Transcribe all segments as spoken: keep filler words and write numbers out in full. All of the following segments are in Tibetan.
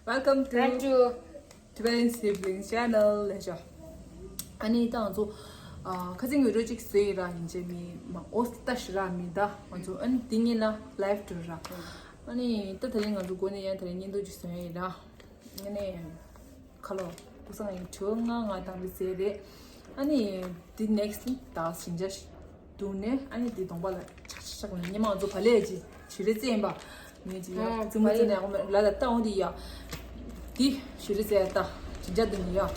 Welcome to Tibetan Siblings Channel. ལེགས་ཤོག་ཨ་ནི་ད་ང་ཚོ་ཨ་ཁ་སང་བི་ཌི་ཡོ་གཅིག་བཟོས་ཡིན་ར། ཡིན་གཅིག་མིན་མ་ཨོ་ཏ་ཞིག་ར་མི་ད་ང་ཚོ་ཨ་ནི་འདི་ཉིན་ན་ལའེབ་འགྲོ་ར། ཨ་ནི་ད་དེ་རིང་ང་ཚོ་འགོ་ནས་ཡང་དེ་རིང་བརྙན་ཐུང་ཅིག་བཟོས་ཡིན་ར། ཨ་ནི་ཁ་ལོ་ཀུ་སང་ཡིན་དྲི་བ་ལྔ་ལྔ་དང་པོ་བཟས་རེད། ཨ་ནི་འདི་ནེག་སི་ད་ཞིང་ཆ་ཞིག་བརྡུངས་ནས་ཨ་ནི་འདི་གདོང་པ་ལ་ཆག་ཆག་ཆག་ལ་ཉི་མ་ང་ཚོ་བ་ལས་ཀྱི་བྱི་རེ་རྩེན་པ་ངས་ཀྱི་ཡ་ཨོ་ཙི་མ་ཙི་ནས་ཨོ་མ་ལ་ད་ལྟ་འོང་དེ་ཡ། འདི་བྱི་རེ་རྩེ་ཡ་ད་ཞིང་ཆ་བརྡུངས་ནས་ཡ། ཨ་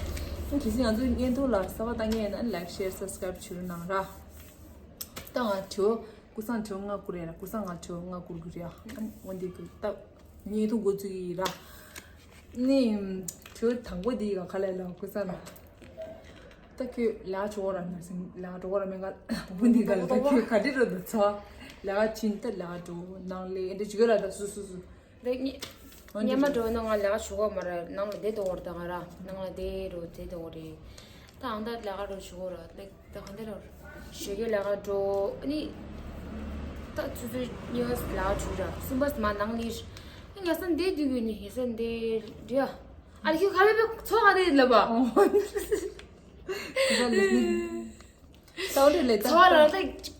གལ་སྲིད་ང་ཚོའི་བརྙན་ཐུང་ལ་གསར་པ་ལྟ་མཁན་ཡིན་ན་ལའེག་ཤེར་སབ་སི་ཀ་རེབ་བྱེད་རོགས་གནང་ར། ད་ང་དྲི་བ་ཀུ་སང་དྲི་བ་ལྔ་བསྐུར་རེད་ར། ཀུ་སང་ང་དྲི་བ་ལྔ་བསྐུར་དགོས་རེད་ཡ། ཨ་འོང་དེ་གི་ད་བརྙན་ཐུང་འགོ་བཙུགས་ཀྱི་ཡིན་ར། ནི་དྲི་བ་དང་པོ་འདི་ཡི་ག་ལ་ལ་ཀུ་སང་ན། ད་ཁྱོད་ལས་ཀ་བྱེད་གོ་ར་ན་སིང་ལས་ཀ་འགྲོ་གོ་ར་མེད་ག་བུ་འདི་ག་ལ་ད་ཁྱོད་ག་འདྲི་རོ་འདུག་ཚ། ལས་ཀ་ཕྱིན་ད་ལས་ཀ་འགྲོ་ནང་ལས་ཨེ་འདྲ་བྱེད་ག་ལ་ད་སུ་སུ་སུ། ད་ཉི་ཉི་མ་འགྲོ་ན་ང་ལས་ཀ་བྱེད་གོ་མ་ར་ནང་ལ་བསྡད་འདུག་གོ་ར། ད་ང་ར་ནང་ལ་བསྡད་རོ་བསྡད་འདུག་གོ་རེད། ད་ཨང་ད་ལས་ཀ་རོ་བྱེད་གོ་ར་ལེགས། ད་ག་འདི་ལ་ཞོགས་ཀས་ལས་ཀ་འགྲོ། ཨ་ནི་ད་ཆུ་ཚོད་གཉིས་པ་ལས་ཀ་འགྲོ་ར། གསུམ་པ་མ་ནང་ལས། ཨ་ངལ་གསོ་འདི་དུས་ཀྱི་ནི་ངལ་གསོ་འདི་འདྲ། ཨ་ནི་ཁྱོད་ག་ལེ་པའི་ཚོགས་ག་དེ་ལབ་པ། ད་འདི་ལས་ད་ཚོགས་ལ་ད་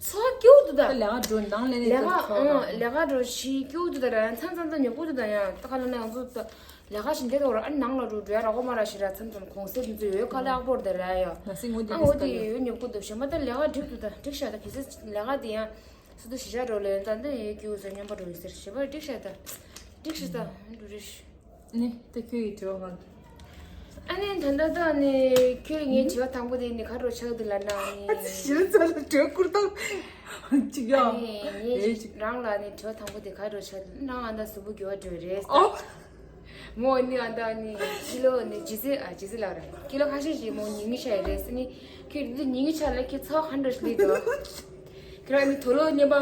ཚོགས་སྐྱིད་འདུག་ད། ལས་ཀ་འགྲོ་ནང་ལས་ནས་ལས་ཀ་ཚོགས་ཨང་ལས་ཀ་འགྲོ་ཞིག་སྐྱིད་འདུག་ད་ར། མཚམས་མཚམས་ད་ཉོབ་ཀྱི་འདུག་ད། ཡང་ད་ག་ལ་ན་ང་ཚོ་ད། ལས་ཀ་བྱེད་འདོད་འདུག་ར། ཨ་ནང་ལ་འགྲོ་འགྲོ་ཡ་རག་གོ་མ་ར་ཞེ་དྲག་མཚམས་མཚམས་གུང་སེང་དེ་ཚོ་ཡོད་ཁ་ལག་པོར་དེ་ར་ཡ། ང་སེང་ངོ་དེ་ཨ་ངོ་དེ་ཡོད་ཉོབ་ཀྱི་འདུག་གཞན་པ་ད་ལས་ཀ་འགྲིག་འདུག་ད་འགྲིག་ཤག་ད་གལ་སྲིད་ལས་ཀ་དེ་ཡང་སུ་དུ་ཞེ་དྲག་འགྲོ་ལས་ད་འདི་ཡོད་ཀྱི་འུ་ཟེར་སྙམ་པ་འགྲོ་ཡོད་ཟེར་ཞེ་པར་འགྲིག་ཤག་ད་འགྲིག་ཤག་ད་འགྲོ་རེ་ཞུ། ནི་ད་ཁྱོད་ཡི་དྲི་བ་ང་། ཨ་ནི་ད་ད་ད་ནི་ཁྱོད་ངའི་དྲི་བ་དང་པོ་དེ་ནི་ག་རུ་ཆགས་འདུག་ལབ་ན་ནི། ཞེ་ཚ་ལ་དྲི་བ་བསྐུར་སྟངས་གཅིག་ཡ། ཨ་ནི་ངས་རང་ལ་ནི་དྲི་བ་དང་པོ་དེ་ག་རུ་ཆགས་འདུག་ནང་ང་ད་གཟུགས་པོ་འགྱུར་བ་འགྲོ་རེད། ཨོ། མོ་ནི་ཨ་ད་ནི་ཀི་ལོ་ནི་ཇི་སི་ཨ་ཇི་སི་ལ་ར་ཀི་ལོ་ཁ་ཤས་ཤིག་མོ་ཉིན་གཉིས་ཆགས་རེད་ཟེར་ནི། ཁྱོད་འདི་ཉིན་གཉིས་ཆགས་ལ་ཁྱོད་ཚོགས་ཧན་འགྲོ་ཞིག་ལི་དོ། ཁྱོད་རང་ནི་དོ་ལོ་ཉེ་པ་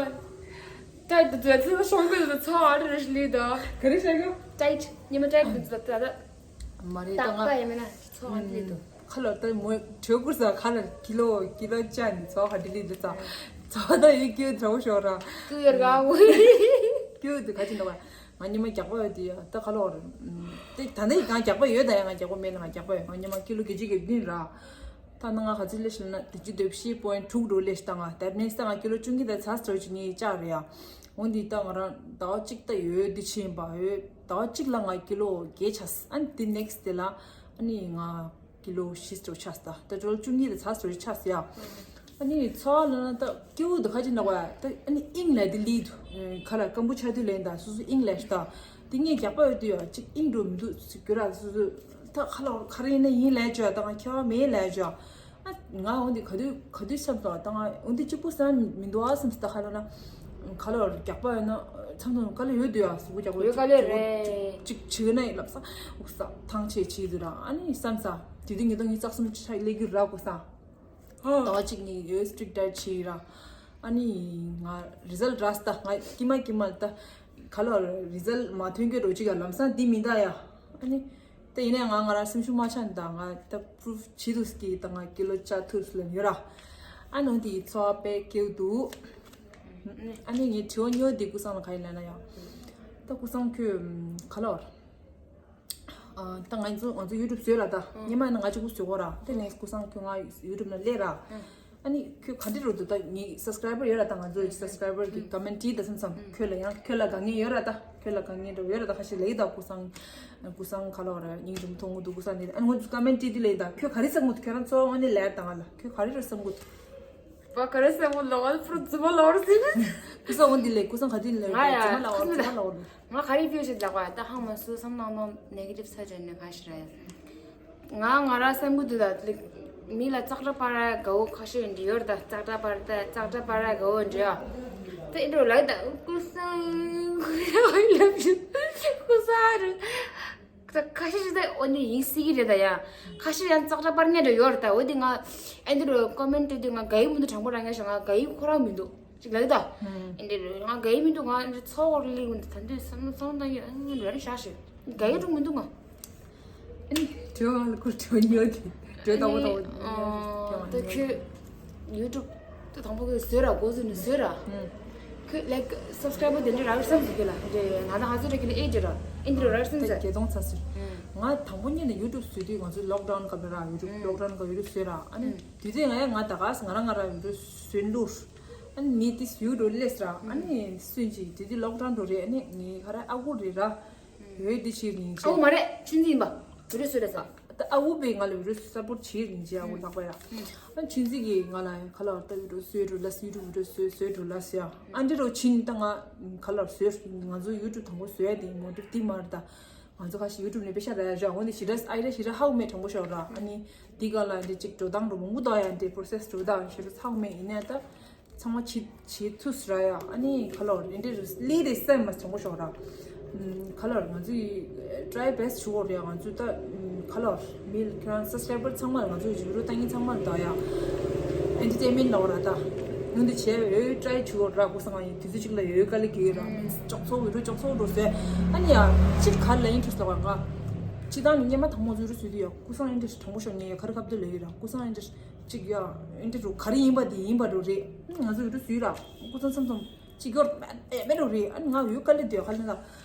ཏའིཊ་དུ་ཚོད་ཚོད་ཤོང་གི་ཚོགས་ཨ་རེ་རེ་ཞིག་ལི་དོ། ག་རེ་བྱ་གི་ཏའིཊ་ཉེ་མ་ཏའིཊ་དུ་ཚོད་ད་ད་མ་རེད་ད་ཏག་ང་པ་ཡིན་མིན་ན་ཚོགས་ཨ་ལི་དོ། ཁ་ལོ་ད་མོ་གྲོས་བསྐུར་ས་ཁ་ལ་ཀི་ལོ་ཀི་ལོ་ཅན་ཚོགས་ཧ་ལི་ལི་དོ་ཚ། ཚོགས་ད་ཡི་ཀི་ལོ་དྲ་བོ་ཤོར་ར་ཀི་ཡོར་ག་བུ་ཀི་ལོ་དུ་ག་ཅི་འདྲ་བ། ང་ཉི་མ་རྒྱག་པ་ཡོད་དེ་ཡ་ད་ག་ལོར། དེ་ད་ནི་ང་རྒྱག་པ་ཡོད་ད་ཡ། ང་རྒྱག་པ་མེད་ན་ང་རྒྱག་པ་ཡོད། ང་ཉི་མ་ཀི་ལོ་བརྒྱད་ཅུ་གྱ་བདུན་ར། ད་ནི་ང་ག་ཚོད་ལས་ཤི་ན་བདུན་ཅུ་དོན་བཞི་པོ་ཡིན་དྲུག་འགྲོ་ལས་ཤི་ད་ང་དེ་ནས་ད་ང་ཀི་ལོ་བཅུ་གཉིས་དང་ཚ་སོ་ཅི་ངས་བཅག་རེད་ཡ། འོན་ཏེ་ད་ང་རང་ཟླ་བ་གཅིག་ད་ཡོད་དེ་ཕྱིན་པ་ཡོད། ཟླ་བ་གཅིག་ལ་ང་ཀི་ལོ་བརྒྱད་ཆགས། ཨ་ནི་དེ་ནེག་སི་དེ་ལ་ཨ་ནི་ང་ཀི་ལོ་བཞི་སོ་ཆགས་ད། ད་ཀི་ལོ་བཅུ་གཉིས་དང་ཚ་སོ་ཆགས་ཡ། ཨ་ནི་ཚ་བ་ལ་ན་ད་སྐྱེ་བོ་འདི་ཁ་ཅིག་ན་བ་ད་ཨ་ནི་ཨིང་ལ་དི་ལི་དུ་ཁ་ལ་ཀམ་བུ་ཆ་དུ་ལེན་ད་སུ་སུ་ཨིང་ལ་ཤི་ད་དེ་ངས་རྒྱག་པ་ཡོད་དུ་ཡོད་ཅིག་ཨིང་འགྲོ་མི་འདུག་སུ་གྱུར་ར་སུ་སུ་ད་ཁ་ལ་ཁ་རེ་ན་ཡིན་ལས་བྱོས་ད་ང་ཁྱེད་བ་མེད་ལས་བྱོས། ཨ་ང་འོན་ཏེ་ག་དུས་ག་དུས་བསམ་ད་ད་ང་འོན་ཏེ་གཅིག་པུ་བསམ་མི་འདུག་ཨ་བསམ་ད་ཁ་ལ་ན་ཁ་ལ་རྒྱག་པ་ཡོད་ན་ཚང་ཚང་ག་ལ་ཡོད་དུ་ཡོད་སུ་གུ་རྒྱག་པ་ཡོད་ག་ལ་རེད་ཅིག་བྱེད་ན་ཡིན་ལབ་ས་འུག་ས་ཐང་ཆད་བྱེད་དུ་ར་ཨ་ནི་བསམ་ས་དེ་དུས་ངེད་ད་ངས་རྩག་གསུམ་ཆ་ལས་རྒྱུ་ར་གོ་ས། ཟླ་བ་གཅིག་ནས་ཡོད་སི་ཊིག་ཌའེཊ་བྱས་ར། ཨ་ནི་ང་རི་ཛལ་ཊི་རག་སྟ་ང་ཀི་མ་ཀི་མ་ལ་ད་ག་ལོ་རི་ཛལ་ཊི་མ་ཐོན་གྱི་རོ་ཅིག་ཡ་ལམ་སང་འདི་མི་འདའ་ཡ། ཨ་ནི་ད་ཡིན་ནའི་ང་ང་རང་སེམས་ཤུགས་མ་ཆག་ད་ང་ད་པུ་རུཕ་བྱེད་དུ་སྐྱིད་ད་ང་ཀི་ལོ་བཅག་ཐུབ་སུ་ལ་ཡོད་ར། ཨ་ནི་འདི་ཚོ་བ་པའི་སྐྱེའུ་འདུག་ཨ་ནི་ངའི་དྲི་བ་ཉོ་འདི་ཀུ་སང་ལ་ག་ཡིན་ལ་ན་ཡ། ད་ཀུ་སང་ཁྱོད་ག་ལོ་ར། ཨ་ད་ང་ཚོ་ང་ཚོ་ཡུ་ཊུབ་བཟོས་ལ་ད། ཨ། སྔོན་མ་ནི་ང་གཅིག་པུ་བཟོས་གོ་ར། དེ་ནས་ཀུ་སང་ཁྱོད་ང་ཡུ་ཊུབ་ནང་སླེབས་ར། ཨ། ཨ་ནི་ཁྱོད་ག་འདྲ་རོ་འདུག་ད་ངའི་སབ་སི་ཀ་རའི་བར་ཡོད་ར་ད་ང་ཚོ་ཡི་སབ་སི་ཀ་རའི་བར་གི་ཀོ་མེན་ཊི་བྲིས་ད་སེམས་སམ་ཁྱོད་ལ་ཡང་ཁྱོད་ལ་དགའ་ངེས་ཡོད་ར་ད་ཁྱོད་ལ་དགའ་ངེས་འདྲ་ཡོད་ར་ད་ཁ་ཤས་ལེགས་ད་ཀུ་སང་ཀུ་སང་ག་ལ་བ་ར་སྙིང་རྗེ་མཐོང་གི་འདུག་ཀུ་སང་ནི་ཨ་ནི་ང་ཚོ་ཀོ་མེན་ཊི་བྲིས་དེ་ལེགས་ད་ཁྱོད་ག་རེ་བསམ་གི་འདུག་ཁྱོད་རང་ཚོ་ཨ་ནི་ལེགས་ད་ང་ལ་ཁྱོད་ག་རེ་ར་བསམ་གི་འདུག་པ་ག་རེ་བསམ་གི་འདུག་ང་ཚོ་རྫུན་མ་ལ་བ་ར་ཟེར་ཀུ་སང་འོན་དེ་ལེགས་ཀུ་སང་ག་དུས་ལེགས་ང་ཡ་རྫུན་མ་ལ་བ་རྫུན་མ་ལ་བ་ར། ང་ག་རེ་བེད་སྤྱོད་ལག་པ་ད་ཧང་མ་སུ་བསམ་ནང་ནང་ནེ་གེ་ཊིབ་ས་བྱས་ནས་ག་ཞིག་ར་ཡ། ང་ང་ར་བསམ་གི་འདུག་ད་ལིག་མི་ལ་ཙག་སྒྲ་པར་ར་དགའ་བོ་ཁ་ཤས་འདྲི་ཡོད་ད་ཙག་སྒྲ་པར་ད་ཙག་སྒྲ་པར་ར་དགའ་བོ་འདྲི་ཡ། ད་ཨེ་འགྲོ་ལག་ད་ཀུ་སང་ལབ་ཞུ་ཀུ་སང་རེད། ད་ཁ་ཤས་ཤིག་ད་འོ་ནི་ཡིན་སྲིད་ཀྱི་རེད་ད་ཡ། ཁ་ཤས་ཡང་ཙག་སྒྲ་པར་ཉན་འདྲ་ཡོད་རེད་ད་འོ་དེ་ང་ཨེ་འདི་རུ་ཀོ་མེན་ཊི་དེ་ང་དགའ་ཡི་མི་འདུག་དྲང་པོ་རང་ཉན་ཞིག་ང་དགའ་ཡི་ཁོ་རང་མི་འདུག་ཅིག་ལབ་ད། ཨེ་འདི་རུ་ང་དགའ་ཡི་མི་འདུག་ང་ཨེ་འདི་ཚོགས་འོག་ལ་སླེབས་འདུག་ད་འདི་བསམ་བློ་བཏང་ཡོད་ཨེ་འདི་རུ་ཨེ་ནི་བཞག་ཞིག་དགའ་ཡི་འགྲོ་མི་འདུག་ང་། ཨེ་ནི་དྲི་བ་ལ་ཁུར་དྲི་བ་ཉོ་དེ་དྲི་བ་དང་པོ་དང་པོ་ཉོ་དེ་ད་ཁྱོད་ཡུ་ཊུབ་ད་དང་པོ་གི་བཟོས་ར་འགོ་བཟོས་ནས་བཟོས་ར། ཁོས་like subscriber དེ་འདྲ་རག་བསམ་ཟེར་གི་ལ། དེ་ང་ད་ང་ཚོ་འདྲ་གི་ལ་ཨེ་ཅི་ར་ཨེ་འདྲ་རག་བསམ་ཟེར། བརྒྱད་སྟོང་ཚར་ཟེར། ང་དང་པོ་ཉིད་ནས་YouTube བཟོས་དུས་ང་ཚོ་lockdown སྐབས་ལ་ར། YouTube lockdown སྐབས་YouTube བཟོས་ར། ཨ་ནི་དུས་ཚོད་ང་ཡ་ང་ད་ག་ས་ང་རང་ང་ར་YouTube བཟོས་འདུག་ཨ་ནི་མི་དེ་བཟོས་འགྲོ་ལས་ར། ཨ་ནི་སུན་ཅི་དུས་ཚོད་lockdown འགྲོ་རེད། ཨ་ནི་ངའི་ཁ་ར་ཨ་ཁུ་རེད་ར། ཡོད་དེ་ཤེས་རིང་ཆེ། ཨོ་མ་རེད། ཆུན་ཟིན་པ་བི་ཌིའོ་བཟོས་རེད་ས། ད་ཨ་ཁུ་པས་ང་ལ་བི་ཌིའོ་support བྱེད་རིང་ཆེ། ཨ་ཁུ་ལྷག་པ་ཡ། ཨ་ཆུན་ཟིན་གྱིས་ང་ལ་ཁ་ལག་ལྟ་བི་ཌིའོ་བཟོས་འགྲོ་ལ། YouTube བི་ཌིའོ་བཟོས་བཟོས་འགྲོ་ལ་ཟེར་ཡ། ཨ་འདྲ་རུ་ཕྱིན་ད་ང་ཁ་ལག་བཟོས། ང་ཚོ་YouTube དང་པོ་བཟོས་ཡ་དེ་motive དེ་མ་རེད་ད། ང་ཚོ་ཁ་ཤས་YouTube ནས་པེ་ཤ་ར་ཡ་བཞག་འོན་ཏེ་ཞེ་དྲག་ཨ་རེ་ཞེ་དྲག་ཧ་གོ་མེད་དྲང་པོ་ཤོད་ར། ཨ་ནི་འདི་ག་ལ་འདི་གཅིག་འགྲོ་སྟངས་འགྲོ་མང་པོ་འདུག་ཡ། འདི་process འགྲོ་སྟངས་ཞེ་དྲག་ཧ་གོ་མེད། ཡིན་ན་ད། ཚང་མ་བྱེད་བྱེད་ཐུབ་ཟེར་ཡ། ཨ་ནི་ཁ་ལོར་འདི་འདྲའི་ལས་དེ་སེམས་མ་བྱུང་པོ་ཤོག་ར། ཁ་ལོར་ང་ཚོས་try best བྱུང་བ་རེད། ང་ཚོས་ད་ཁ་ལོར་མི་ཁྱེད་རང་subscriber ཚང་མ་ལ་ང་ཚོས་video བཏང་མཁན་ཚང་མ་ལ་ད་ཡ་entertainment ལོག་ར་ད། ཡོང་འདི་བྱས་འོས་try བྱུང་བ་ར། ཀུ་སང་ཡིན་དུས་ཚོད་ཅིག་ལ་ཡོད་དཀའ་ལས་ཁེལ་གི་ར། ཅོག་ཚོགས་video ཅོག་ཚོགས་འགྲོ་ཟེར། ཨ་ནི་ཡ་གཅིག་ག་ལ་interest ལོག་ར། ང་སྤྱི་བཏང་ནས་སྔོན་མ་དང་པོ་video བཟོས་དུས་ཡ་ཀུ་སང་interest དྲང་པོ་ཤོག་ངས་ཡ་ག་རེ་ཁ་བརྡ་ལས་ཡོད་ར། ཀུ་སང་interest གཅིག་ཡ་ཨེ་འདྲ་རུ་ག་རེ་ཡིན་པ་དེ་ཡིན་པ་རུ་རེད། ང་ཚོ་ཡུལ་དུ་སུས་ར་ཀུ་སང་མཚམས་མཚམས་གཅིག་ཡོར་མེད་མེད་རུ་རེད། ཨ་ནི་ང་ཡུལ་དཀའ་ལས་དེ་ག་ལས་ན་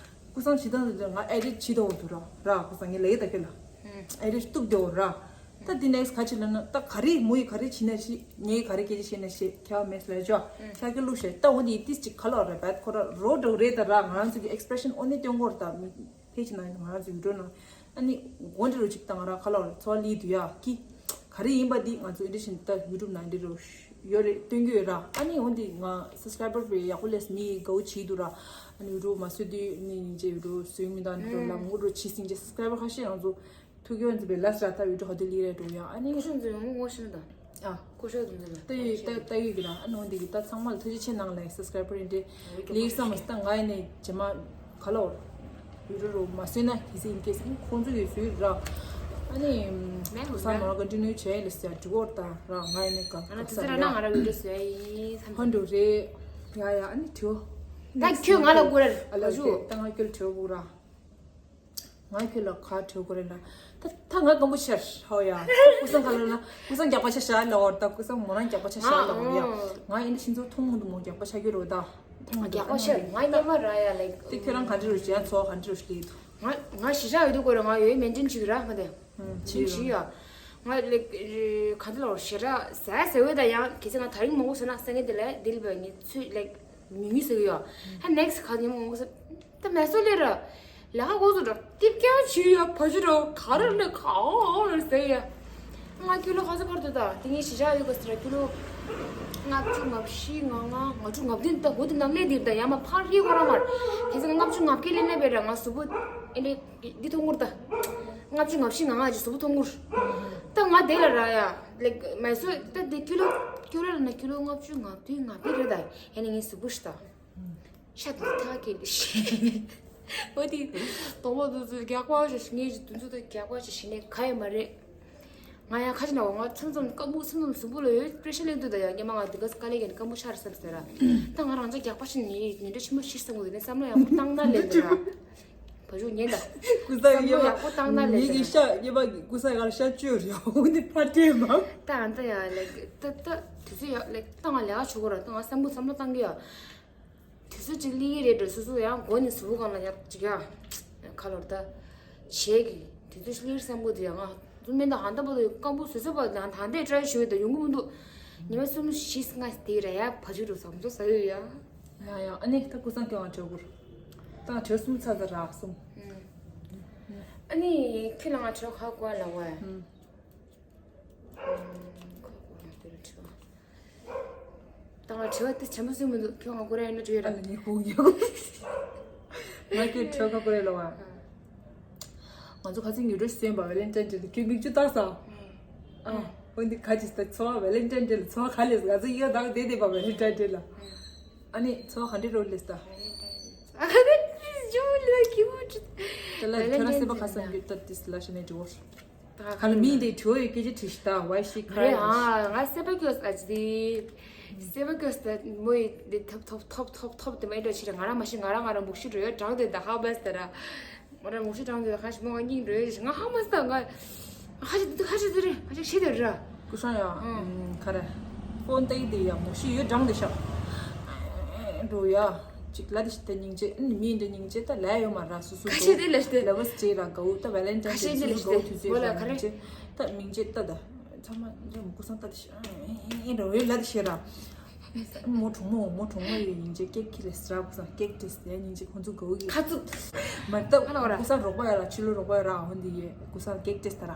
ཀུ་སང་བྱེད་སྟངས་དེ་ང་ཨེ་ཌིཊ་བྱེད་དོ་འདུག་ར་ར། ཀུ་སང་ངས་ལས་ད་ཁེ་ལ་ཨེ་ཌིཊ་གཏུབ་དེ་འོ་ར། ད་དེ་next ག་ཅི་ལ་ན་ད་ག་རེ་མོ་ཡི་ག་རེ་བྱེད་ན་ཤི་ངས་ག་རེ་སྐད་ཆ་བཤད་ན་ཤི་ཁྱེད་མེད་ལ་ཅོ་ཁྱེད་ཀྱི་ལུགས་ཤེས་ད་འོ་དེ་དེ་གཅིག་ག་ལ་རེད་བད་ཁོ་ར་རོ་འགྲོ་རེད་ད་ར། ང་རང་ཚོ་གི་expression འོ་ནི་སྟོན་གོ་ར་ད་མི། ཕལ་ཆེར་ནང་ང་རང་ཚོ་ཡུལ་གྲོ་ནང་ཨ་ནི་དགོན་འདྲ་རུ་ཅིག་དང་ར་ཁ་ལོར་འཚོ་བ་ལི་དུ་ཡ་ཀི་ག་རེ་ཡིན་པ་འདི་ང་ཚོ་ཨེ་འདྲ་བཞིན་ད་YouTube ནང་འདྲ་རུ་ཡོད་རེད་སྟོན་གྱི་ཡོད་ར། ཨ་ནི་འོན་ཏེ་ང་subscriber བས་ཡག་པོ་ལས་མི་དགའ་བོ་བྱེད་འདུག་ར། ཨ་ནི་YouTube མ་བཟོས་དུས་ནི་ཉིན་རྗེས་YouTube བཟོས་མི་འདང་འདྲ་ལ་ངོ་འགྲོ་བྱེད་སྲིང་རྗེས་subscriber ཁ་ཤས་ང་ཚོ་ཐུག་ཡོད་འཛི་བའི་ལ་སྲ་ད་YouTube ཧ་དུ་ལི་རེད་འགྲོ་ཡ། ཨ་ནི་ཁོ་ཤོད་འཛི་ངོ་ཤེས་ད། ཨ། ཀོ་ཤོ་དུ་འཛིན་ལ་ལྟ་ཡི་ལྟ་ལྟ་ཡི་གི་ར། ཨ་ནོ་འདི་གི་ད་ཚང་མ་ལ་ཐུགས་རྗེ་ཆེ་གནང་ལ་subscriber ཨིན་ཏེ་ལིག་སམ་སྟ་ང་ཡི་ནས་ཇེ་མ་ག་ལོ་ཡུ་རུ་རུ་མ་སོན་ན་གི་སི་ཨིན་ཀེ་སི་ཁོང་ཚོ་གི་སུའི་ར། ཨ་ནི་ས་མ་ཀོན་ཊི་ནིའུ་བྱས་ལ་སི་ཡ་འགྲིག་འོར་ད་ར། ང་ཡི་ནས་ག་ཨ་ན་ག་ས་ཙི་ར་ན་ང་ར་བི་ཌིའོ་བཟོ་ཡ་ཡིན་བསམ། ཧོན་འགྲོ་རེད། ཡ་ཡ། ཨ་ནི་དྲི་བ་ད་ཁྱོད་ང་ལ་སྐུར་ར་ཨ་ལ་བ་ཞུ། ད་ང་ཁྱོད་ལ་དྲི་བ་སྐུར་ར། ང་ཁྱོད་ལ་ག་བྲོས་དགོས་རེད་ན། ད་ད་ང་སྐམ་པོ་ཆགས་ཧོ་ཡ། ཀུ་སང་ག་ལ་ན་ཀུ་སང་རྒྱགས་པ་ཆ་ཤ་ལ་འོར་ད་ཀུ་སང་མོ་རང་རྒྱགས་པ་ཆ་ཤ་ལ་འོར་ཡ། ང་ཨེ་འདྲ་ཤིན་ཚོ་ཐུང་མོ་འདུག་མོ་རྒྱགས་པ་ཆ་གི་རོ་ད། ཐུང་མོ་རྒྱགས་པ་ཆ་ང་ཉེ་མ་ར་ཡ་ལེགས། དེ་ཁྱོད་རང་ག་འདྲ་རུ་བྱེད་ཡ་ཚོ་ག་འདྲ་རུ་ལས་འདུག་ང་ང་ཞི་ཤ་ཡོད་དུ་དགོས་ར། ང་ཡོད་མེན་ཅན་ཅིག་ར་མ་དེ། ཅིག་ཞི་ཡ། ང་ལེགས་ག་འདྲ་ལ་འོར་ཞེ་དྲག་ཟ་ཟེར་བས་ད་ཡང་གལ་སྲིད་ང་དར་རིང་མང་པོ་ཟ་ན་ས་ངན་དེ་ལས་དེ་ལ་བས་ངས་ཚུད་ལེགས་མི་ངུས་ཟེར་གི་ཡོད། ཧ་ནེག་སི་ག་ཉེ་མ་མང་པོ་ཟ། ད་མེ་སོ་ལེ་ར། ལ་ཧ་གོ་སོ་འགྲོ་ཏིབ་ཀྱང་བྱིའུ་ཡ་བ་ཅི་རོ་ག་ར་ལེ་ག་འོ་འོ་ཟེར་ཡ། ང་ཀི་ལོ་ག་ཚོད་འཕར་འདུག་ད་དེ་ངས་ཞི་ཅག་ཡོད་ག་ཟེར་ཀི་ལོ། ལྔ་བཅུ་ང་བཞི་ང་ལྔ་ང་དྲུག་ང་བདུན་ད་གོ་དེ་ནམ་ལེ་འདིར་ད་ཡ་མ་ཕར་ཧི་གོ་ར་མར། དེ་ཚོ་ལྔ་བཅུ་ང་བརྒྱད་ལེ་ན་བེ་ར་ང་སུ་བུ་ཨེ་འདྲེ་འདི་ཐོང་གུར་ད། ལྔ་བཅུ་ང་བཞི་ང་ལྔ་ཅི་སུ་བུ་ཐོང་གུར། ད་ང་དེ་ལ་ར་ཡ་ལེ་མེ་སོ་ད་དེ་ཀི་ལོ་ཀི་ལོ་ལ་ན་ཀི་ལོ་ལྔ་བཅུ་ང་བདུན་ང་བརྒྱད་རེད་ད་ཡ་ནི་ངས་སུ་བུ་ཤི་ད། ཤ་དེ་ཐག་གི་ཤི། འོ་དེ་དོང་པོ་དུ་ཚོ་རྒྱགས་པ་ཞིག་ངས་ཀྱི་དུ་ཚོ་དུ་རྒྱགས་པ་ཞིག་ཞི་ནས་ག་ཡོད་མ་རེད། ང་ཡང་ཁ་ཅིག་ན་འོ་ང་མཚམས་མཚམས་སྐམ་པོ་མཚམས་མཚམས་གཟུགས་པོ་ལ་ཡོད་པྲེ་ཤར་སླེབས་འདུག་ད་ཡང་སྔོན་མ་ང་འདི་ག་དཀའ་ལས་ཀྱིས་སྐམ་པོ་ཆགས་རེད་བསམ་ཟེར་ར། ད་ང་རང་ཅག་རྒྱགས་པ་ཞིག་ཉིན་ཉིན་རེ་ཆེན་པོ་ཤི་སོང་གི་འདུག་ནས་བསམ་བློ་ཡག་པོ་བཏང་ན་ལེན་ཟེར་ར། བ་ཞུ་ཉན་ད། ཀུ་ས་བསམ་བློ་ཡག་པོ་བཏང་ན་ལེན་ཉིན་གྱི་ཟེར་ར། ཤ་ཉེ་པ་ཀུ་ས་ཡག་ཤ་བཅོས་རེད་འོ་འདི་ཕ་སྤྲད་མ། ད་ཨ་ད་ཡང་ལེགས་ད་ད་དུས་ཚོད་ཡག་ལེགས་ད་ང་ལས་ཀ་བྱེད་དགོས་ར་ད་ང་བསམ་བློ་བསམ་བློ་བཏང་གི་ཡ། དུས་ཚོད་ཅིག་སླེབས་ཀྱི་རེད་འགྲོ་སོ་སོ་ཡང་མགོ་ནས་གཟུགས་པོ་གང་ལ་ཡག་ཅིག་ཡ། ཁ་ལོར་ད། བྱས་ཀྱི་དུས་ཚོད་སླེབས་བསམ་གི་འདུག་ཡ་ང་། ཚུལ་མིན་ད་ཧ་ད་པོ་དུ་སྐམ་པོ་བཟོས་ཚོད་པ་ད་ད་འདས་ཏྲའི་ཞུ་ཡོད་ད་ཡོང་གི་མི་འདུག་ཉི་མ་གསུམ་བཞི་ལྔ་དེ་ར་ཡ་བ་ཅིག་རུ་བསམ་ཚོ་ཟ་ཡོད་ཡ། ཡ་ཡ་ཨ་ནི་ད་ཀུ་སང་ཀྱང་བྲོས་གུར། ད་བྲོས་གསུམ་ཚ་ཚ་རག་གསུམ། ཨ་ནི་ཁྱོད་ལ་ང་བྲོས་ཁ་ཀོ་ལ་བ་ཡ། ད་ང་དྲི་བ་དེ་ཆེན་པོ་སུས་མི་འདུག་ཁྱོད་ང་ཀོ་རེ་ཡིན་ན་དྲི་ཡོད་ར། ཨ་ལ་ཉི་ཧོང་ཡོད། ང་ཁྱོད་དྲི་བ་ཁ་ཀོ་རེ་ལ་བ། ང་ཚོ་ཁ་སང་ཉི་རོ་སེམས་པ་ཝེ་ལེན་ཊའིན་ཌེ་ལ་ཁྱོད་མིག་ཆུ་བཏགས་སོང་། ཨ་འོན་ཏེ་ཁ་ཅིག་ད་ཚོ་བ་ཝེ་ལེན་ཊའིན་ཌེ་ལ་ཚོ་བ་ག་ལས་ང་ཚོ་ཡོད་དང་བསྡད་བསྡད་པ་ཝེ་ལེན་ཊའིན་ཌེ་ལ། ཨ་ནི་ཚོ་བ་ག་འདྲེ་རོ་ལས་ད། ཨ་ཁ་ནི་ཇུ་ལ་ཁྱི་མོ་ཅི། དེ་ལ་ཁྱོད་རང་སེམས་པ་ཁ་སང་རྒྱུ་ད་དིས་ལ་ཤ་ནས་འགྲོ། ད་ག་ལ་མིང་དེ་བྲོ་ཡི་སྐད་ཆ་དྲིས་ཤི་ད་why she cry། རེད་ཨ་ང་སེམས་པ་སྐྱོ་ས་ཅི་དེ། སེམས་པ་སྐྱོ་ས་ད་མོ་ཡི་དེ་ཐོབ་ཐོབ་ཐོབ་ཐོབ་ཐོབ་དེ་མ་ཡི་འདྲ་ཆི་ར་ང་རང་མ་ཤི་ང་རང་ང་རང་མུག་ཤི་འགྲོ་ཡོད་དྲང་དེ་ད་ཧ་བས་ད་ར། ང་རང་མུག་ཤི་དྲང་དེ་ད་ཁ་ཤི་མོ་ང་སྙིང་འགྲོ་ཡོད་ང་ཧ་མ་ས་ད་ང་ཁ་ཤི་དེ་ཁ་ཤི་དེ་རེད་ཁ་ཤི་ཤི་དེ་ར། ཀུ་ཤང་ཡ་ཁ་ར་ཕོན་ཏེ་དེ་ཡ་མུག་ཤི་ཡོད་དྲང་དེ་ཤ། འགྲོ་ཡ། ཅིག་ལ་དེ་ཤི་ད་སྙིང་རྗེ། ཨ་ནི་མི་འདྲ་སྙིང་རྗེ་ད་ལས་ཡོད་མ་ར། སུ་སུ་ཁ་ཤས་དེ་ལས་ཤི་ལ་བས་ཅེ་ར་གའུ་ད་ཝེ་ལེན་ཊའིན་ཁ་ཤས་དེ་ལས་ཤི་གའུ་དུས་ཚོད་ལ་ཁ་རེ་ད་སྙིང་རྗེ་ད་ད་ཚང་མ་འདྲ་མོ་ཀུ་སང་ད་དེ་ཤི་ཨེ་འགྲོ་ཡོད་ལ་དེ་ཤི་ར། མོ་གྲོགས་མོ་མོ་གྲོགས་མོ་ཡོད་སྙིང་རྗེ་ཀེག་ཁི་ལས་སི་ར་ཀུ་སང་ཀེག་ཏེས་དེ་སྙིང་རྗེ་ཁོང་ཚོ་གའུ་གི་ཁ་ཚུགས་མ་ད་ཧ་ལ་བ་ར་ཀུ་སང་རོགས་པ་ཡོད་ར་ཕྱི་ལོ་རོགས་པ་ཡོད་ར་འོན་དེ་ཡེ་ཀུ་སང་ཀེག་ཏེས་ད་ར།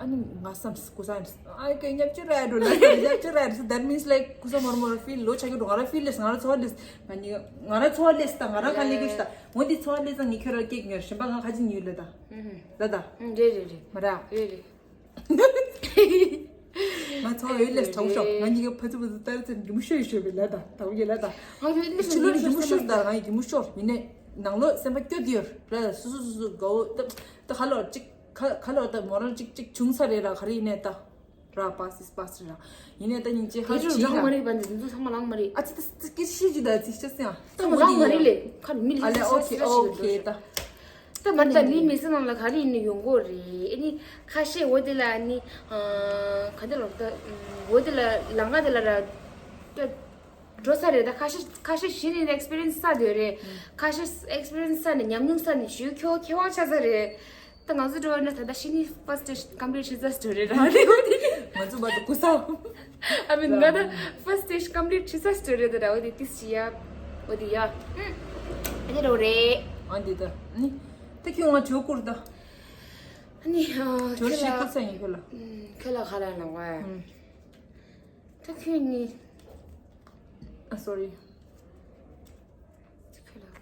ཨ་ནི་ང་བསམ་ཀུ་སང་ཨ་ཀེ་ཉབ་ཅི་ར་འགྲོ་ལ་ཉབ་ཅི་ར་འགྲོ། That means like ཀུ་སང་མོར་མོར་ཕིལ་ལོ་ཆ་གི་འགྲོ་ང་ར་ཕིལ་ལས་ང་ར་ཚོ་ལས་ང་ནི་ང་ར་ཚོ་ལས་ད་ང་ར་ཁ་ལས་གི་ཤི་ད་འོན་དེ་ཚོ་ལས་ང་ནི་ཁྱོད་ར་ཀེག་ཉར་ཤིན་པ་ང་ཁ་ཅི་ཉུལ་ལ་ད་ལ་ད་རེད་རེད་རེད་མ་ར་རེད་རེད། ང་ཚོ་ཡོད་ལས་དྲང་ཤོག་ང་གཉིས་ཀ་ཕ་ཚུ་ཕ་ཚུ་ལྟར་ཚེ་རི་མོ་ཤོར་ཤོར་བའི་ལ་ད་ད་བུ་གི་ལ་ད་ང་ཚོ་ཡོད་ལས་ཕྱི་ལོ་རི་མོ་ཤོར་ད་ང་ཡི་རི་མོ་ཤོར་ཡིན་ནས་ནང་ལོ་སེམས་པ་སྐྱོ་དུས་ཡོད་ར། སུ་སུ་སུ་སུ་གའོ་ད་ད་ཁ་ལོ་ཅིག་ཁ་ཁ་ལོ་ད་མོ་རང་ཅིག་ཅིག་བྱུང་ས་རེད་ར། ག་རེ་ཡིན་ནས་ད་ར་པ་སིས་པ་སི་ར་ཡིན་ནས་ད་ཉིན་ཅིག་ཧ་དེ་ཅིག་ཚོ་ལངས་མ་རེད་པ། འདི་ཚོ་ཚང་མ་ལངས་མ་རེད། ཨ་ཙི་ད་ཙི་ཀི་ཤི་ཅི་ད་ཙི་ཤ་སི་ཨ་ཚང་མ་ལངས་མ་རེད་ལས་ཁ་མི་ལི་ཨ་ལས་ཤ་ཨོ་ཁེ་ཤ་ཨོ་ཤི་ཁེ་ད། ད་མ་ད་མི་མི་སེམས་ནང་ལ་ག་རེ་ཡིན་ནི་ཡོང་གོ་རེད། ཨ་ནི་ཁ་ཤས་འོ་དེ་ལ་ཨ་ནི་ག་འདི་ལོར་ད་འོ་དེ་ལ་ལང་ཀ་དེ་ལ་ར་ད་འགྲོ་ས་རེད། ད་ཁ་ཤས་ཁ་ཤས་གཞི་ནས་ཨེག་སི་པི་རི་ཡན་སི་ས་དེ་རེད། ཁ་ཤས་ཨེག་སི་པི་རི་ཡན་སི་ས་ནས་ཉམས་མྱོང་ས་ནས་ཞུ་ཁྱོ་ཁེ་དབང་ཆ་ས་རེད། ད་ང་ཚོ་འགྲོ་བ་ན་ད་ད་ཤི་ནི་first stage complete བྱེད་ས་སི་ཊོ་རི་ར་རེད། འོ་དེ་ང་ཚོ་བར་དུ་ཀུ་སང་I mean ང་ད་first stage complete བྱེད་ས་སི་ཊོ་རི་ད་ར། འོ་དེ་ཏིས་ཡ་འོ་དེ་ཡ་ཨ་དེ་རོ་རེད། ཨ་འདི་ད་ནི་ད་ཁྱོད་ང་ཇོ་ཀུར་ད་ཨ་ནི་ཇོ་ཤི་ཁུ་ས་ཡིན་ཁྱོད་ལ་ཁྱོད་ལ་ཁ་ལ་ལ་བ་ད་ཁྱོད་ནི་ཨ་སོ་རི་ཁྱོད་ལ་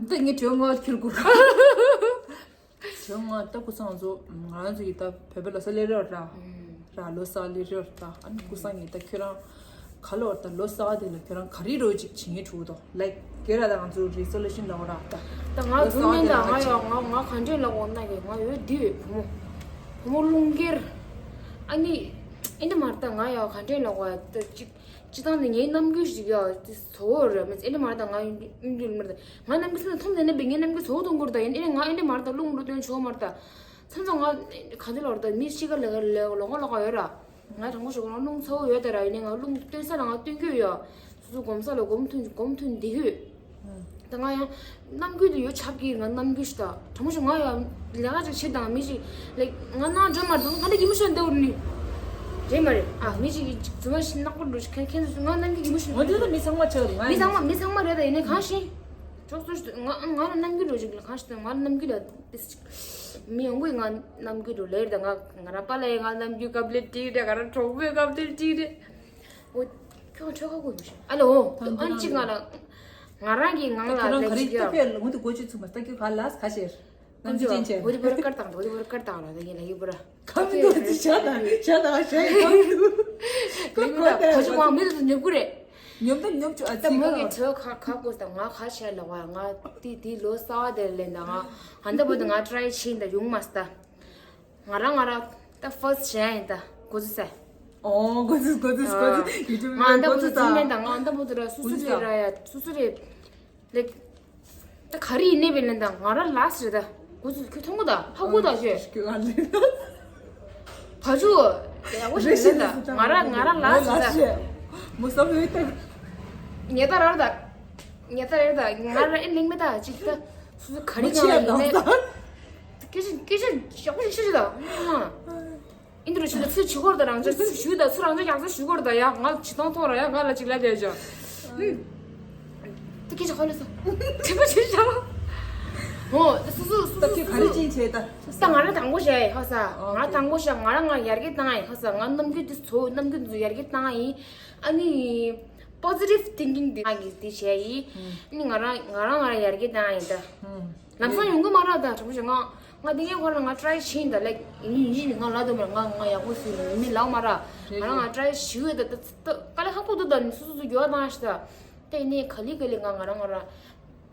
ད་ངས་ཇོ་ང་ཁྱོད་ཀུར་ཁ་ཇོ་ང་ད་ཀུ་སང་ང་ཚོ་ང་རང་ཚོ་ཡི་ད་བོད་པའི་ལོ་གསར་སླེབས་རེད་ར། ར་ལོ་གསར་སླེབས་རེད་ད། ཨ་ནི་ཀུ་སང་ངས་ད་ཁྱོད་རང་ག་ལོར་ད་ལོ་གསར་དེ་ལ་ཁྱོད་རང་ག་རེ་རོ་ཅིག་བྱེད་ངེས་འདུག་དོ། ལའིཀ་གེ་ར་ད་ང་ཚོ་རི་སོ་ལུ་ཤན་ལ་འོ་ར་ད་ད་ང་ལོ་དུ་གསར་མིན་དེ་ད་ལ་ང་ཅིག་ཡོད་ང་ང་ག་འདྲེན་ལ་འོ་ན་གི་ང་ཡོད་དུས་བུ་མོ་བུ་མོ་རླུང་འཁྱེར་ཨ་ནི་ཨེ་འདི་མར་ད་ང་ཡོད་ག་འདྲེན་ལ་འོ་ད་ཅིག་སྤྱི་བཏང་ནས་ངའི་རྣམ་འགྱུར་ཞིག་ཡོད་དེ་བཟོ་བོ་རེད་མ་ཚད་ཨེ་འདི་མར་ད་ང་ཡོད་འདི་མར་ད་ང་རྣམ་འགྱུར་སེམས་ལ་མཐོང་དེ་ནས་བས་ངའི་རྣམ་འགྱུར་བཟོ་བོ་གཏོང་དགོས་རེད་ད། ཡིན་ཨེ་ང་ཨེ་འདི་མར་ད་རླུང་འགྲོ་སྟོན་ཆོག་མར་ད། མཚམས་མཚམས་ང་ག་འདི་ལོར་ད་མི་གཅིག་ག་ལ་ལ་ལོག་ལོག་ཡོད་ར། ང་དྲང་པོ་ཞུ་གོ་རླུང་ཚ་བོ་ཡོད་ད་ར། ཡིན་ནའི་ང་རླུང་སྟོན་ས་ལ་ང་སྟོན་རྒྱུ་ཡོད། སོ་སོ་སྒོམ་ས་ལ་སྒོམ་ཐུན་སྒོམ་ཐུན་འདི་ཡོད། ད་ང་ཡང་རྣམ་འགྱུར་དུ་ཡོད་ཆགས་ཀྱི་ང་རྣམ་འགྱུར་ཞིག་ད་དྲང་པོ་ཞུ་ང་ཡང་ལས་ཀ་ཅིག་བྱེད་དང་མི་ཞིག་ལེགས་ང་ནང་འགྲོ་མ་འགྲོ་ང་འདི་གི་མི་ཤོད་འདི་འོར་ནི་རེད་མ་རེད། ཨ་མི་ཞིག་གིས་ཅིག་རྫུན་མ་ཞིག་ནག་པོ་འགྲོ་ཞིག་ཁན་ཁན་ང་རྣམ་འགྱུར་གི་མི་ཤོད་འོ་དེ་ད་མི་ཚང་མ་ཆགས་རེད། ང་མི་ཚང་མ་མི་ཚང་མ་རེད་ད། ཡིན་ནའི་གང་ཤེས་ཅོག་ཙོ་ཞིག་ང་ང་རང་རྣམ་འགྱུར་འགྲོ་ཞིག་ལ་གང་ཤེས་ང་རྣམ་འགྱུར་ལ་ཏིས་ཅིག་མི་ཡོང་གི་ང་རྣམ་འགྱུར་འགྲོ་ལེར་ད་ང་ང་རང་པཱ་ལགས་ཡང་ང་རྣམ་འགྱུར་ཀབ་ལེ་ཏིག་རེད། ང་རང་གྲོགས་པོའི་ཀབ་ལེ་ཏིག་རེད། འོ། ཁྱོད་ཁྲོད་ཁ་ཁུག་མི་ཤེས། ཨ་ལོ། ཨ་ནི་གཅིག་ང་ལ། ང་རང་གིས་ངང་ལ་ཁྱོད་རང་ག་ལེགས་རེད་ཤིག་ཀྱང་། ད་ཁྱོད་ལ་ངུ་དུ་གོ་ཆུ་ཚུགས་མ་ལྟ་ཁྱོད་ག་ལ་ག་ཤེར། ཁམ་ཅི་ཅན་ཆེ། འོ་དེ་བོར་དཀར་བཏང་འོ་དེ་བོར་དཀར་བཏང་ལ་ད་ངས་ལ་ཡི་བོར། ཁམ་དུ་དུ་ཤ་དང་ཤ་དང་ཤ་ཡི་ཁམ་དུ། ལ་ཡི་བོར་ད་ཁོ་ཅུ་ངང་མི་དུ་དུ་ཉོབ་གུ་རེད། ཉོབ་དང་ཉོབ་ཆུ་ཨ་ད་ཙི་མོ་གི་ག་ཁྲོད་ཁ་ཁ་ཀོ་ས་ང་ཁ་ཤ་ལ་བ་ང་ཏི་ཏི་ལོ་ས་བ་དེ་ལེན་ད་ང་ཧན་ད་བོ་དུ་ང་ཊ་རའི་ཆིན་ད་ཡོང་མ་སྟ། ང་རང་ང་རང་ད་ཕར་སི་ཊི་ཞན་ཡིན་ད་གོ་ཚུལ་ཟེར། ཨོ་གོ་ཚུལ་གོ་ཚུལ་གོ་ཚུལ། ཡུ་ཊུབ་ང་ད་གོ་གོ་ཚུལ་ཚུལ་ད། མེད་ད་ང་ད་བོ་དུ་ར་སུ་སུ་རེད་ར་ཡ་སུ་སུ་རེད། ལེགས། ད་ག་རེ་ཡིན་ནས་བས་ལན་ད་ང་རང་ལ་སི་རེད་ད་གོ་ཚུལ་ཁྱོད་མཐོང་གོ་ད་ཧ་གོ་ད་ཁྱོད། ཁྱོད་ང་ལེ། བ་ཅུ། ཡག་པོ་ཞིག་ལེན་ད་ང་རང་ང་རང་ལ་སི་རེད་ད། མོ་སོ་བེ་ད། ཉེ་ད་ར་ར་ད། ཉེ་ད་ར་ར་ད་ང་ར་ཨེ་ལེགས་མེད་ད་ཅིག་ད། སུ་སུ་ག་རེ་ང་ལེགས་མེད་ད། སྐད་ཆ་སྐད་ཆ་ཡག་པོ་ཞིག་བཤད་ཤིག་ད། ཨིན་དྲ་ཞུ་ད་ཚུར་ཞུ་གོ་ར་ད་རང་ཅག་ཚུར་ཞུ་ད་ཚུར་རང་ཅག་ཡག་ཚུར་ཞུ་གོ་ར་ད་ཡ་ང་ཇི་ཐང་ཐོང་ར་ཡ་ང་ལ་ཅིག་ལ་བསྡད་ཅག་ད་སྐད་ཆ་ཧོ་ལེ་སོ། དྲི་མ་ཅིག་བྱ། ཧོ་སུ་སུ་སུ་ད་སུ་ཁྱོད་ག་རེ་སུ་ཅིག་བྱས་ད། ད་ང་ར་དང་པོ་བྱས་ཧ་ས་ང་དང་པོ་བྱས་ང་ར་ང་ཡར་རྒྱས་བཏང་ཡིན་ཧ་ས་ང་རྣམ་འགྱུར་འདི་ཚོ་རྣམ་འགྱུར་འདི་ཚོ་ཡར་རྒྱས་བཏང་ཡིན། ཨ་ནི་positive thinking འདི་ང་གིས་འདི་བྱས་ཡིན། ཨ་ནི་ང་ར་ང་ར་ང་ར་ཡར་རྒྱས་བཏང་ཡིན་ད། ལམ་སང་ཡོང་གི་མ་རེད་ད་དྲང་པོ་བྱས་ང་ང་འདི་ངའི་ཁོ་ལ་ང་ཊ་རའི་བྱས་ཡིན་ད་ལེགས་ཡིན་ཡིན་ང་ལ་དུ་མ་ང་ང་ཡག་པོ་སུ་ཡིན་མི་ལག་མ་ར་ང་ལ་ང་ཊ་རའི་ཞུ་ཡོད་ད་ད་དཀའ་ལས་ཁག་པོ་འདུག་ད་ནི་སུ་སུ་སུ་འགྱུར་བ་བཏང་ཞིག་ད་ད་ཡིན་ནའི་ག་ལི་ག་ལི་ང་ང་ར་ང་ར་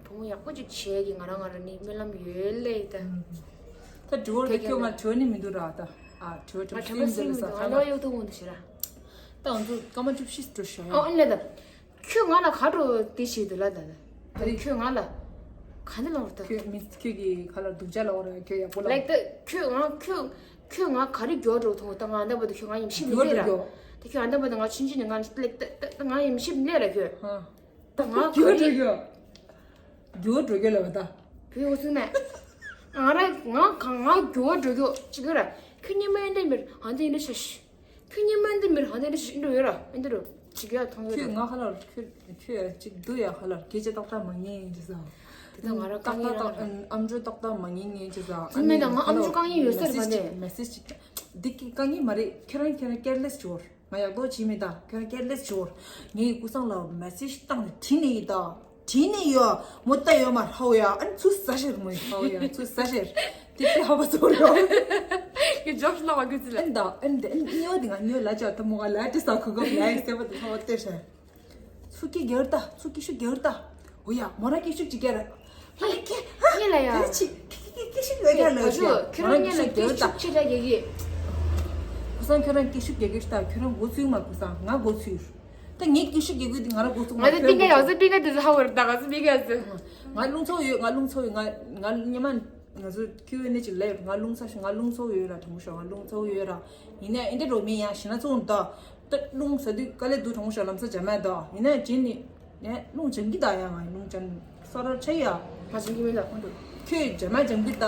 བུ་མོ་ཡག་པོ་ཅིག་བྱས་གི་ང་ར་ང་ར་ནི་སྨོན་ལམ་ཡོད་ལེ་ད། ད་དྲི་བ་ད་ཁྱོད་ང་དྲི་བ་ནི་མི་འདུག་ར་ད་ཨ་དྲི་བ་དྲི་བ་ཕྲ་ཕྲ་ཕྲ་སེམས་འདུག་ས་ང་ཁ་ལོ་ཡོད་དུ་འོང་དུ་ཤི་ར། ད་ང་ཚོ་སྐར་མ་བཅུ་བཞི་འགྲོ་ཤག་ཡ། ཨ་ཨ་ལེ་ད། ཁྱོད་ང་ལ་ག་འགྲོ་དེ་བྱེད་འདུག་ལ་ད་ད། ད་རེས་ཁྱོད་ང་ལ་ག་འདི་ལོང་ར་ད། ཁྱོད་མི་ཁྱོད་ཀྱི་ཁ་ལ་སྡུག་ཅག་ལོང་ར་ཁྱོད་ཡག་པོ་ལ། ལེགས་ད་ཁྱོད་ང་ཁྱོད་ཁྱོད་ང་ག་རེ་མགྱོགས་འགྲོ་ཐོང་ད་ང་འདའ་བ་ད་ཁྱོད་ང་ཡིན་ཤི་མི་མགྱོགས་ཤེས་ར། འགྲོ་མགྱོགས། དེ་ཁྱོད་ཨ་འདམ་པ་དང་ང་ཆུང་ཆུང་ནས་ང་ལེགས་ད་ད་ང་ཡིན་ཤེས་ལས་ར་ཁྱོད། ཧ། ད་ང་ག་འགྱུར་བ་འགྲོ་རེད། རྒྱུ། འགྱུར་བ་འགྲོ་རྒྱུ་ལབ་པ་ད། བུའི་འུ་ཚུགས་ནས། ང་ར་ང་གང་ང་འགྱུར་བ་འགྲོ་རྒྱུ་ཅིག་ཡོད་ར། ཁྱོད་སྙེ་མ་ཨེ་འདྲ་མིར་ཧང་ཏེ་ཨེ་འདྲ་ཤ་ཤི། ཁྱོད་སྙེ་མ་ཨེ་འདྲ་མིར་ཧང་ཏེ་ཨེ་འདྲ་ཤ་ཤི་ཨེ་འདྲ་ཡོད་ར་ཨེ་འདྲ་རོ་ཅིག་ཡ་མཐོང་ཡོད་ཁྱོད་ར། ང་ཁ་ལར་ཁྱོད་ཁྱོད་ཅིག་འདུག་ཡ་ཁ་ལར་སྐད་ཆ་ཏག་ཏག་མ་ཉན་ཡིན་ཅི་ཟ། དེ་ད་ང་ར་ཏག་དཀའ་ངལ་ཏག་རང་ར། ཨམ་ཅོག་ཏག་ཏག་མ་ཉན་ཉན་ཅི་ཟ། ཨ་ནི་མེད་ད་ང་ཨམ་ཅོག་དཀའ་ངལ་ཡོད་ས་རེད་མ་མེ་སེ་ཇི་ཅིག་མེ་སེ་ཇི་ཅིག་འདི་དཀའ་ངལ་མ་རེད། ཁྱོད་རང་ཁྱོད་རང་ཀེར་ལེ་སི་བྱོས། ང་ཡག་པོ་བྱེད་མི་ད་ཁྱོད་རང་ཀེར་ལེ་སི་བྱོས། ངས་ཀུ་སང་ལ་མེ་སེ་ཇི་བཏང་ནས་བྲིས་ནས་ཡིན་ད། བྲིས་ནས་ཡོད་མོ་ལྟ་ཡོད་མ་ཧའོ་ཡ། ཨ་ནི་ཚུར་ཟ་ཤེར་མོ་ཧའོ་ཡ་ཚུར་ཟ་ཤེར། དེ་དེ་ཧ་པ་ཚོར་ཡོད། གི་ཇོབ་སི་ལོག་གི་ཚི་ལ། ཨན་ད་ཨན་ད་ཨན་ཉོ་དེ་ང་ཉོ་ལ་ཅག་ད་མོ་ག་ལ་ཏི་ས་ཁུ་གབ་ལ་ཡི་སེ་བ་དེ་ཧ་བ་ཏེ་ཤ། ཚུར་ཀི་རྒྱར་ད་ཚུར་ཀི་ཤུ་རྒྱར་ད། ཧུ་ཡ་མོ་ར་ཀི་ཤུ་ཅི་རྒྱར། ཧ་ལ་ཀི་ཧ། ཉེ་ལ་ཡ། དེ་ཅི་ཀི་ཀི་ཀི་ཤུ་རྒྱར་ལ་ཞུ། ཁྱོད་རང་ཉེ་ལ་ཀི་ཤུ་ཆེ་ད་རྒྱ་གི། ཁུ་སང་ཁྱོད་རང་ཀི་ཤུ་རྒྱ་གི་ཤུ་ད་ཁྱོད་རང་མགོ་ཚུགས་མ་ཁུ་སང་ང་མགོ་ཚུགས། ད་ངས་ཀི་ཤུ་རྒྱ་གི་དེ་ང་ར་མགོ་ཚུགས་མ་ང་ཚོ་ཁྱོད་པིང་ག་མགོ་ཡག་ཚོད་པིང་ག་དེ་ཚོ་ཧ་བར་ད་ང་ཚོ་པིང་ག་ཚོད། ང་རླུང་ཚོགས་ཡོད། ང་རླུང་ཚོགས་ཡོད། ང་ང་ཉི་མ་ང་ཚོ་ཁྱི་འོན་ནི་ཅིག་ལེབ། ང་རླུང་ཚ་ཤོ་ང་རླུང་ཚོགས་ཡོད་ར་དྲང་ཤོ་ང་རླུང་ཚོགས་ཡོད་ར། ཡིན་ནའི་ཨེ་འདྲ་རོ་མི་ཡང་ཞི་ན་ཚོང་ད། ད་རླུང་ཟ་དུས་དཀའ་ལས་འདུག་དྲང་ཤོ་ལམ་ས་འཇམ་མ་ད། ཡིན་ནའི་ཇིན་ནི་ནས་རླུང་འཇམ་གི་ད་ཡ། ང་རླུང་འཇམ་ས་ར་ཆ་ཡ། ང་འཇམ་གི་མི་ད་ཁོང་དུ། ཁྱོད་འཇམ་མ་འཇམ་གི་ད།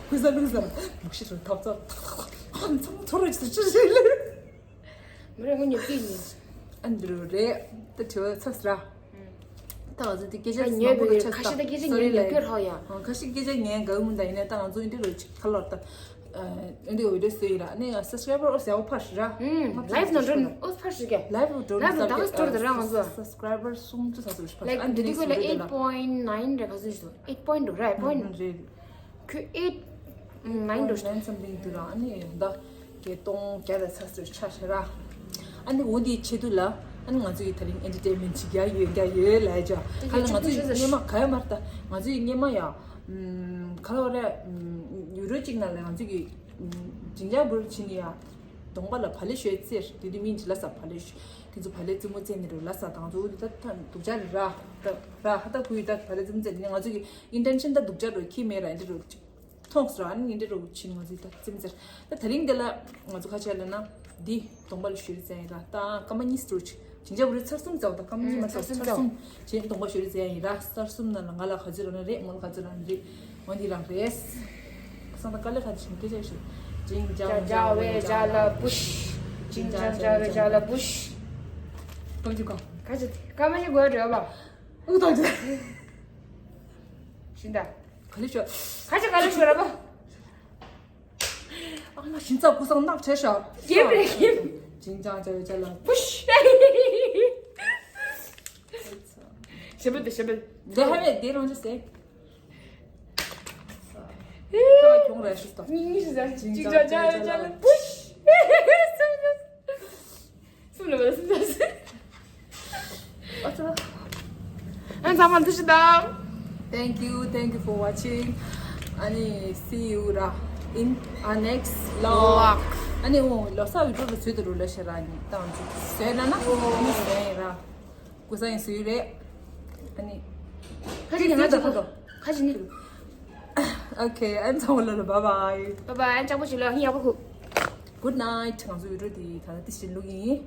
ཁུ་ས་རླུང་ས་མུག་ཤི་ཚོ་ཐབ་ཚ་ཁམ་ཚང་ཚོ་ར་ཅི་ཚོ་ཅི་ཞིག་ལེ། མི་རེ་ངོ་ཉོབ་ཀྱི་ཡིན། ཨ་འདི་རུ་རེད། ད་དྲི་བ་ཚར་སོང་ར། ད་ང་ཚོ་དེ་སྐད་ཆ་ཡང་ཉོས་མང་པོ་པའི་ཁ་ཆགས་ཁ་ཤས་ད་སྐད་ཆ་སོ་རི་ཉོས་ལ་ལབ་ཡ། སྐྱོར་ཧ་ཡ། ཨ་ཁ་ཤས་སྐད་ཆ་ཉན་དགའ་མོ་འདྲ་ཡིན་ན་ད་ང་ཚོ་འདི་རུ་ཁ་ལོར་ད། འདི་འོ་འདི་སུ་ཡིན་ར་ནི་སབ་སི་ཀ་རའི་བར་ཨོ་ཟེར་བ་ཕར་ཞིག་ར། ལའིབ་ནང་འགྲོ་ཨོ་ཕར་ཞིག་ག་ལའིབ་འགྲོ་ལའིབ་ད་ག་སྟོར་ད་ར་ང་ཚོ། སབ་སི་ཀ་རའི་བར་སུམ་ཅུ་ཚ་ཚོ་ཕར་ལའིབ་ཨ་འདི་འདི་གོ་ལ་ཨེཊ་པོའིན་ནའིན་རེ་ག་ཚོད་ཞིག་འདུག་ཨེཊ་པོའིན་འདུག་ར་ཨེཊ་པོའིན། རེད། ཁོས་ཨེཊ་ནའིན་འགྲོ། ནའིན་སམ་ཐིང་འདུག་ར། ཨ་ནི་ད་བརྒྱད་སྟོང་བརྒྱ་དང་ཚ་ཚོད་ཆ་ཤ་ར། ཨ་ནི་འོ་དེའི་ཆེད་དུ་ལ་ཨ་ནི་ང་ཚོ་ཡི་ད་རིང་ཨེན་ཊར་ཊེན་མེན་ཊི་བྱེད་རྒྱ་ཡོད་རྒྱ་ཡོད་ལ་ཡ་ཅོ། ཁ་ལ་ང་ཚོ་ཡི་སྔོན་མ་ག་ཡ་མར་ད་ང་ཚོ་ཡི་སྔོན་མ་ཡ། ཁ་ལ་བ་ར། ཡུ་རོ་གཅིག་ནང་ལ་ང་ཚོ་གི་ཇིང་ཇང་བུར་ཕྱིན་ནི་ཡ། གདོང་པ་ལ་བ་ལེ་ཤོད་ཙེར་དེ་དུས་མིན་ཅི་ལ་ས་བ་ལེ་ཤོད་དེ་ཚོ་བ་ལེ་རྩེད་མོ་རྩེ་ནི་རུ་ལ་ས་དང་ཚོ་འོ་དེ་ད་ད་སྡུག་ཅག་རེད་ར། ད་ར་ཧ་ད་ཁུ་ཡི་ད་བ་ལེ་རྩེད་མོ་རྩེ་ནི་ང་ཚོ་གི་ཨིན་ཊེན་ཤན་ད་སྡུག་ཅག་རུ་ཁྱི་མེད་ར་ཨིན་ཊར་རུ་ཅིག་མཐོང་སོང་། ཨ་ནི་འདི་རུ་ཕྱིན་ང་ཚོའི་ད་རྩེད་མོ་རྩེ། ད་དེ་རིང་འདི་ལ་ང་ཚོ་ཁ་ཆེ་ལ་ན་འདི་གདོང་པ་ལ་ཞུ་རྩེ་ཡིན་ར། ད་སྐར་མ་གཉིས་རུ་ཅིག་ཅིང་ཅ་བུ་རི་ཚར་གསུམ་ཚར་བ་ད་སྐར་མ་གཉིས་མ་ཚར་ཚར་གསུམ་ཅན་གདོང་པ་ཞུ་རྩེ་ཡིན་ར། ཚར་གསུམ་ནང་ལ་ང་ལ་ག་ཚོད་རག་ན་རེད། མོ་ལ་ག་ཚོད་རག་ན་རེད། འོ་འདི་རང་རེད། སང་ད་དཀའ་ལས་ཁ་ཆེ་སྐད་ཆ་ཞིག་ཅིང་ཅང་ཅ་བའི་ཅ་ལ་བུ་ཤ། ཅིང་ཅང་ཅ་བའི་ཅ་ལ་བུ་ཤ། གཏོང་རྒྱུ་གོ། ག་ཚོད་སྐར་མ་གཉིས་དགོས་རེད་བ། ཨུ་གཏོང་རྒྱུ། ཤིན་ད། ག་ལེ་ཤོ། ཁ་ཆེ་ག་ལེ་ཤོ་ར་བ། ཨ་མ་ཤིན་ཙག་ཀུ་སང་ནག་ཆེ་ཤ། ཡེབ་རེད་ཡེབ། ཅིང་ཅང་ཅ་བའི་ཅ་ལ་བུ་ཤ། ཞེ་པོ་དེ་ཞེ་པོ། དེ་ཧ་བས་དེ་རང་ཅི་ཟེར། ད་གྱོང་རེ་ཤུ་ཏོ། ཉིང་ཉིང་ཞིག་ཟེར། ཅིང་ཅང་ཅ་བའི་ཅ་ལ་བུ་ཤ། སུ་ལ་བ་སུ་ལ་སུ། ཨ་ཚ། ཨ་ཚང་མ་ཐུགས་རྗེ་གནང་། Thank you, thank you for watching. ཨ་ནི་see you ར་in our next vlog. ཨ་ནི་འོ་ལོ་གསར་བི་ཌི་ཡོ་ལ་ཚུད་དུ་རུ་ལ་ཤ་ར་ནི་ཏང་ཅིག་ཟོས་ན་ན་ཨ་ནི་ཟོས་ཡིན་ར། ཀུ་སང་ཡིན་ཟོས་རེད། ཨ་ནི་ཁ་ཅིག་ནི་ང་ཅིག་ཁ་ཅིག་ཁ་ཅིག་ནི། Okay, ཨ་ཚང་མ་ལ་ལ་bye bye. Bye bye. ཨ་ཅག་པོ་ཞིག་ལ་ཧི་ཡག་པོ་ཁུ། Good night. ང་ཚོ་བི་ཌི་ཡོ་འདི་ད་ལྟ་ཏི་ཞིག་ལུག་ཡིན།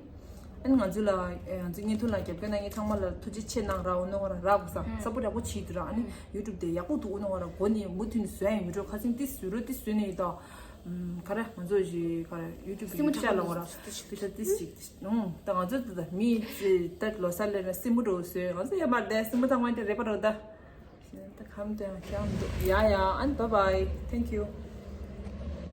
ཨ་ནི་ང་ཚོ་ལ་ང་ཚོ་བརྙན་ཐུང་ལ་རྒྱབ་སྐྱོར་གནང་མཁན་ཚང་མ་ལ་ཐུགས་རྗེ་ཆེ་གནང་ར། འོ་ནོ་ཧོ་ར་ར་གོ་ས་སབ་པོ་ཊི་ཡག་པོ་བྱེད་འདུག་ར། ཨ་ནི་ཡུ་ཊུབ་དེ་ཡག་པོ་འདུག་འོ་ནོ་ཧོ་ར་གོ་ནི་མུ་མཐུད་ནས་བཟོ་ཡ་ཡིན། བི་ཌི་ཡོ་ཁ་སང་ཏི་བཟོས་རོ་ཏི་བཟོས་ནས་ཡིན་ད། ག་ར་ང་ཚོ་ཞིག་ག་ར་ཡུ་ཊུབ་གི་ཤ་ལ་འོ་ར་བི་ད་ཏི་ཞིག་ད་ང་ཚོ་ད་མི་ད་ལོ་གསར་ལས་ན་སྲིན་པོ་འགྲོ་བཟོས། ང་ཚོ་ཡ་མར་དེ་སྲིན་པོ་ཐང་མ་དེ་རེད་པ་རོ་ད། ད་ཁམ་དེ་ཡང་ཁྱང་འདུག་ཡ་ཡ། ཨ་ནི་bye bye. Thank you.